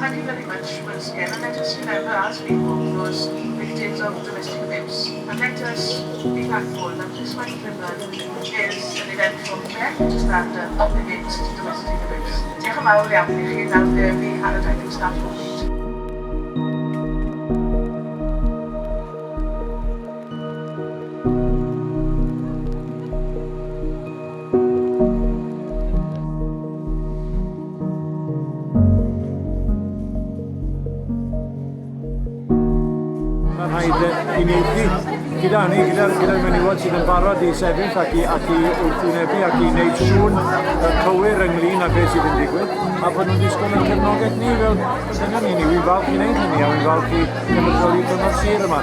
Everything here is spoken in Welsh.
Thank you very much once again, and let us remember as people those victims of domestic abuse, and let us be thankful that this Month Women is an event for men to stand up against domestic abuse. Diolch yn fawr iawn i chi, nawr fe fi Hannah I can start moving. Mae'n rhaid uniaethu gyda hynny, gyda'r gyda menywod sydd yn barod i sefyll ac i, ac i wrthwynebu ac i wneud sŵn y cywir ynglyn â beth sydd yn digwydd, a bod nhw'n disgwyl yn cefnogaeth ni fel dyna ni, ni, wy'n falch i wneud hynny, a wy'n falch i gynrychioli cyngor sir yma.